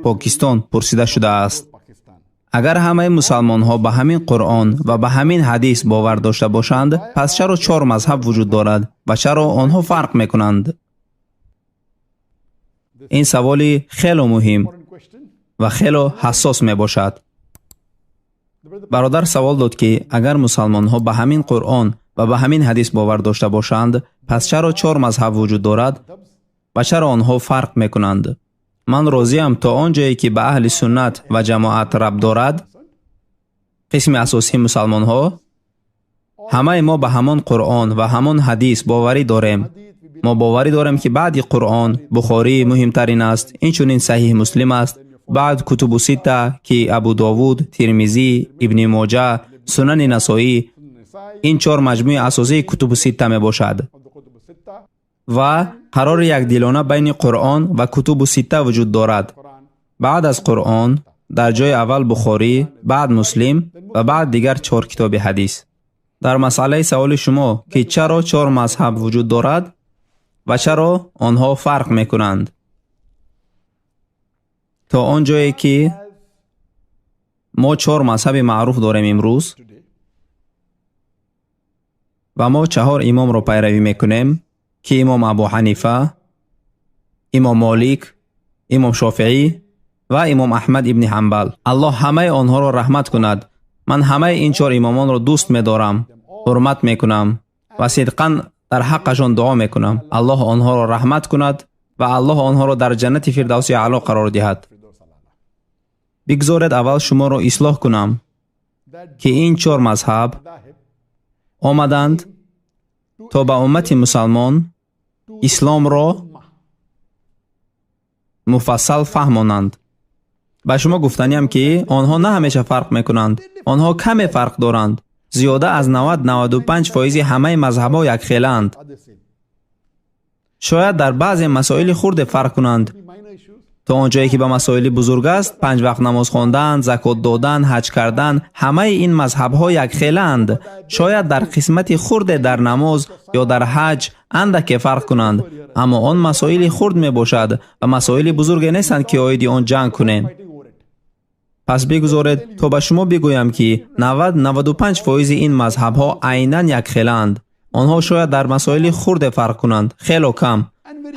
Покистон пурсида шудааст. Агар ҳамаи мусалмонҳо ба ҳамин Қуръон ва ба ҳамин ҳадис бовар дошта бошанд, пас чаро чор мазҳаб вуҷуд дорад ва чаро онҳо фарқ мекунанд? Ин саволи хело муҳим ва хело ҳассос мебошад. Бародар савол дод, ки агар мусалмонҳо ба ҳамин Қуръон ва ба ҳамин ҳадис бовар дошта бошанд, пас чаро чор мазҳаб вуҷуд дорад ва чаро онҳо фарқ мекунанд? Ман розиям то он ҷое, ки ба аҳли суннат ва ҷамоат рабт дорад, қисми асосии мусалмонҳо, ҳамаи мо ба ҳамон Қуръон ва ҳамон ҳадис боварӣ дорем. Мо боварӣ дорем, ки баъди Қуръон Бухорӣ муҳимтарин аст, инчунин Саҳиҳ Муслим аст, баъд Кутубу Ситта, ки Абу Довуд, Тирмизӣ, Ибни Моҷа, Сунани Насоӣ, ин чор маҷмӯи асосии Кутубу Ситта мебошад. Ва қарори якдилона байни Қуръон ва Кутубу Ситта вуҷуд дорад. Баъд аз Қуръон дар ҷои аввал Бухорӣ, баъд Муслим ва баъд дигар чор китоби ҳадис. Дар масъалаи саволи шумо, ки чаро чор мазҳаб вуҷуд дорад ва чаро онҳо фарқ мекунанд, то он ҷое ки мо чор мазҳаби маъруф дорем имрӯз ва мо чаҳор имомро пайравӣ мекунем, ки имом Абу Ҳанифа, имом Молик, имом Шофеӣ ва имом Аҳмад ибни Ҳанбал. Аллоҳ ҳамаи онҳоро раҳмат кунад. Ман ҳамаи ин чор имомонро дӯст медорам, ҳурмат мекунам ва сидқан дар ҳаққашон дуо мекунам. Аллоҳ онҳоро раҳмат кунад ва Аллоҳ онҳоро дар ҷаннати Фирдавси аъло қарор диҳад. Бигзоред аввал шуморо ислоҳ кунам, ки ин чор мазҳаб омаданд то ба уммати мусалмон исломро муфассал фаҳмонанд. Ба шумо гуфтаниям, ки онҳо на ҳамеша фарқ мекунанд, онҳо каме фарқ доранд. Зиёда аз 90-95 фоизи ҳамаи мазҳабҳо якхелаанд. Шояд дар баъзе масоили хурде фарқ кунанд. То он ҷое ки ба масоили бузург аст, панҷ вақт намоз хондан, закот додан, ҳаҷ кардан, ҳамаи ин мазҳабҳо якхелаанд. Шояд дар қисмати хурде дар намоз ё дар ҳаҷ андаке фарқ кунанд, аммо он масоили хурд мебошад ва масоили бузурге нестанд, ки оиди он ҷанг кунем. Пас бигузоред то ба шумо бигӯям, ки 90-95 фоизи ин мазҳабҳо айнан якхелаанд. Онҳо шояд дар масоили хурде фарқ кунанд, хело кам.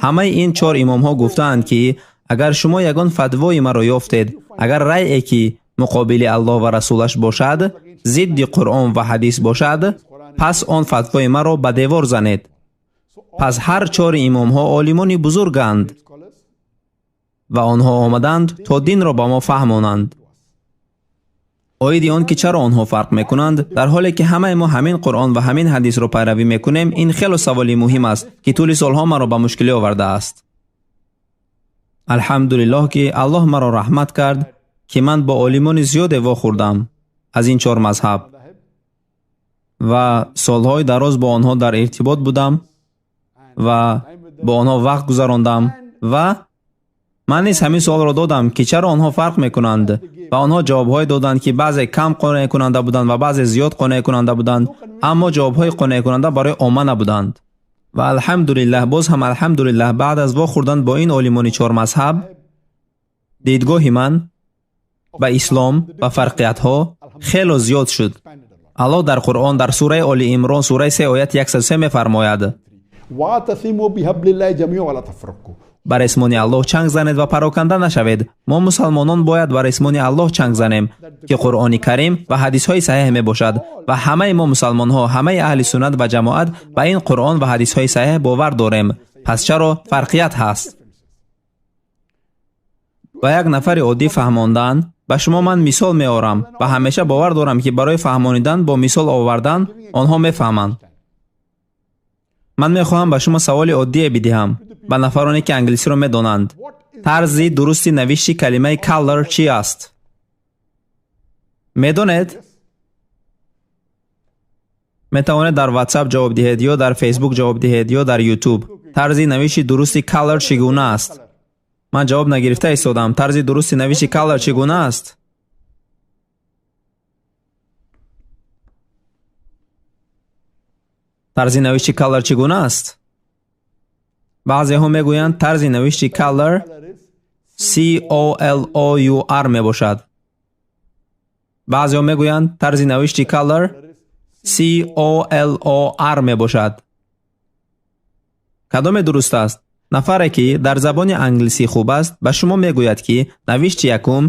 Ҳамаи ин чор имомҳо гуфтаанд, ки агар шумо ягон фатвои маро ёфтед, агар райе ки муқобили Аллоҳ ва расулаш бошад, зидди Қуръон ва ҳадис бошад, пас он фатвои маро ба девор занед. Пас ҳар чори имомҳо олимони бузурганд ва онҳо омаданд то динро ба мо фаҳмонанд. Оиди он ки чаро онҳо фарқ мекунанд, дар ҳоле ки ҳамаи мо ҳамин Қуръон ва ҳамин ҳадисро пайравӣ мекунем, ин хело саволи муҳим аст, ки тӯли солҳо маро ба мушкилӣ овардааст. Алҳамдулиллоҳ, ки Аллоҳ маро раҳмат кард, ки ман бо олимони зиёде вохӯрдам аз ин чор мазҳаб ва солҳои дароз бо онҳо дар иртибот будам ва бо онҳо вақт гузарондам ва ман низ ҳамин суолро додам, ки чаро онҳо фарқ мекунанд, ва онҳо ҷавобҳое доданд, ки баъзе кам қонеъкунанда буданд ва баъзе зиёд қонеъкунанда буданд, аммо ҷавобҳои қонеъкунанда барои омма набуданд. Ва алҳамдулиллаҳ, боз ҳам алҳамдулиллаҳ, баъд аз вохӯрдан бо ин олимони чор мазҳаб, дидгоҳи ман ба ислом ва фарқиятҳо хело зиёд шуд. Аллоҳ дар Қуръон дар сураи Оли Имрон, сураи 3, ояти 103 мефармояд: бар ресмони Аллоҳ чанг занед ва пароканда нашавед. Мо мусалмонон бояд бар ресмони Аллоҳ чанг занем, ки Қуръони Карим ва ҳадисҳои саҳеҳ мебошад. Ва ҳамаи мо мусалмонҳо, ҳамаи аҳли суннат ва ҷамоат ба ин Қуръон ва ҳадисҳои саҳеҳ бовар дорем. Пас чаро фарқият ҳаст? Ба як нафари оддӣ фаҳмондан, ба шумо ман мисол меорам ва ҳамеша бовар дорам, ки барои фаҳмонидан бо мисол овардан онҳо мефаҳманд. Ман мехоҳам ба шумо саволи оддие бидиҳам, ба нафароне ки англисиро медонанд. Тарзи дурусти навишти калимаи color чӣ аст? Медонед? Метавонед дар WhatsApp ҷавоб диҳед ё дар Facebook ҷавоб диҳед ё дар YouTube. Тарзи навишти дурусти color чӣ гуна аст? Ман ҷавоб нагирифта истодам. Тарзи дурусти навишти color чӣ гуна аст? Тарзи навишти color чӣ гуна аст? Баъзеҳо мегӯянд тарзи навишти color C O L O U R мебошад. Баъзеҳо мегӯянд тарзи навишти color C O L O R мебошад. Кадоме дуруст аст? Нафаре, ки дар забони англисӣ хуб аст, ба шумо мегӯяд, ки навишти якум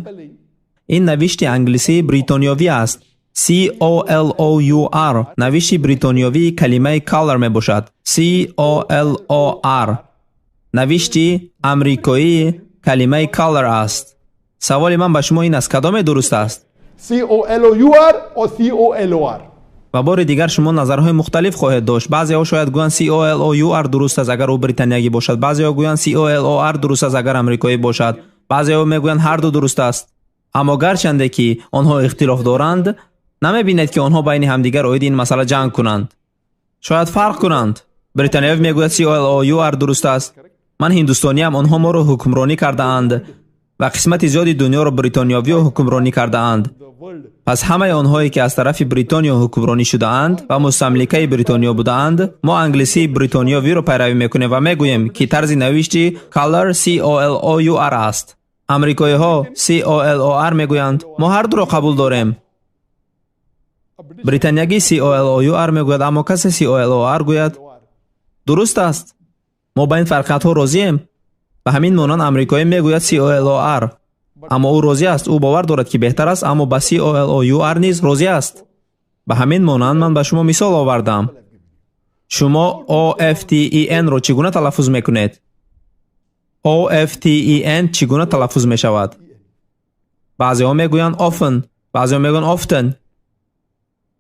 ин навишти англисии бритониёвӣ аст. C O L O U R навишти бритониёвии калимаи color мебошад. C O L O R навишти амрикоии калимаи color аст. Саволи ман ба шумо ин аст: кадоме дуруст аст? C O L O U R or C O L O R? Ва бори дигар шумо назарҳои мухталиф хоҳед дошт. Баъзеҳо шояд гӯянд, C O L O U R дуруст аст, агар ӯ британиягӣ бошад. Баъзеҳо гӯянд, C O L O R дуруст аст, агар амрикоӣ бошад. Баъзеҳо мегӯянд, ҳар ду дуруст аст. Аммо гарчанде ки онҳо ихтилоф доранд, намебинед, ки онҳо байни ҳамдигар оиди ин масъала ҷанг кунанд. Шояд фарқ кунанд. Британиявӣ мегӯяд, C O L O U R дуруст аст. Ман ҳиндустониям, онҳо моро ҳукмронӣ кардаанд ва қисмати зиёди дунёро бритониёвиҳо ҳукмронӣ кардаанд. Пас ҳамаи онҳое, ки аз тарафи Бритониё ҳукмронӣ шудаанд ва мустамликаи Бритониё будаанд, мо англисии бритониёвиро пайравӣ мекунем ва мегӯем, ки тарзи навишти color C O L O U R аст. Амрикоиҳо C O L O R мегӯянд. Мо ҳар дуро қабул дорем. Британиягӣ C O L O U R мегӯяд, аммо касе C O L O R гӯяд, дуруст аст. Мо ба ин фарқиятҳо розием. Ба ҳамин монанд амрикоӣ мегӯяд C O L O R, аммо ӯ розӣ аст. Ӯ бовар дорад, ки беҳтар аст, аммо ба C O L O U R низ розӣ аст. Ба ҳамин монанд ман ба шумо мисол овардам. Шумо O F T E N-ро чӣ гуна талаффуз мекунед? O F T E N чӣ гуна талаффуз мешавад? Баъзеҳо мегӯянд often, баъзеҳо мегӯянд often.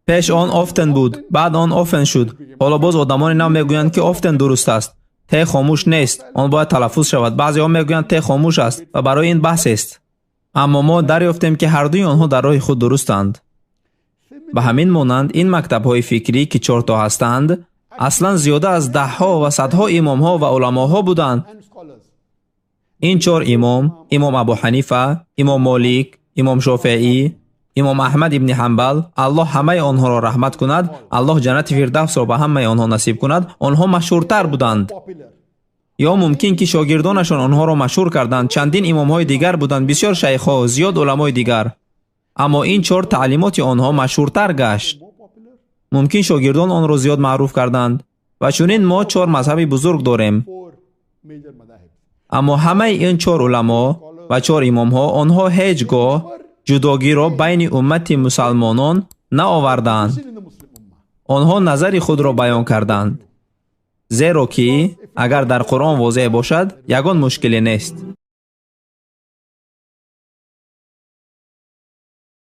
Пеш он often буд, баъд он often шуд. Ҳоло боз одамони нав мегӯянд, ки often дуруст аст. Т хомӯш нест, он бояд талаффуз шавад. Баъзеҳо мегӯянд, т хомӯш аст ва барои ин баҳсест. Аммо мо дарёфтем, ки ҳардуи онҳо дар роҳи худ дурустанд. Ба ҳамин монанд ин мактабҳои фикрӣ, ки чорто ҳастанд, аслан зиёда аз даҳҳо ва садҳо имомҳо ва уламоҳо буданд. Ин чор имом: имом Абу Ҳанифа, имом Молик, имом Шофеӣ, имом Аҳмад ибни Ҳамбал, Аллоҳ ҳамаи онҳоро раҳмат кунад, Аллоҳ ҷаннати Фирдавсро ба ҳамаи онҳо насиб кунад, онҳо машҳуртар буданд. Ё мумкин, ки шогирдонашон онҳоро машҳур карданд. Чандин имомҳои дигар буданд, бисёр шайхҳо, зиёд уламои дигар, аммо ин чор таълимоти онҳо машҳуртар гашт. Мумкин, шогирдон онро зиёд маъруф карданд. Ва чунин мо чор мазҳаби бузург дорем, аммо ҳамаи ин чор уламо ва чор имомҳо, онҳо ҳеҷ гоҳ ҷудогиро байни уммати мусалмонон наовардаанд. Онҳо назари худро баён карданд, зеро ки агар дар Қуръон возеҳ бошад, ягон мушкиле нест.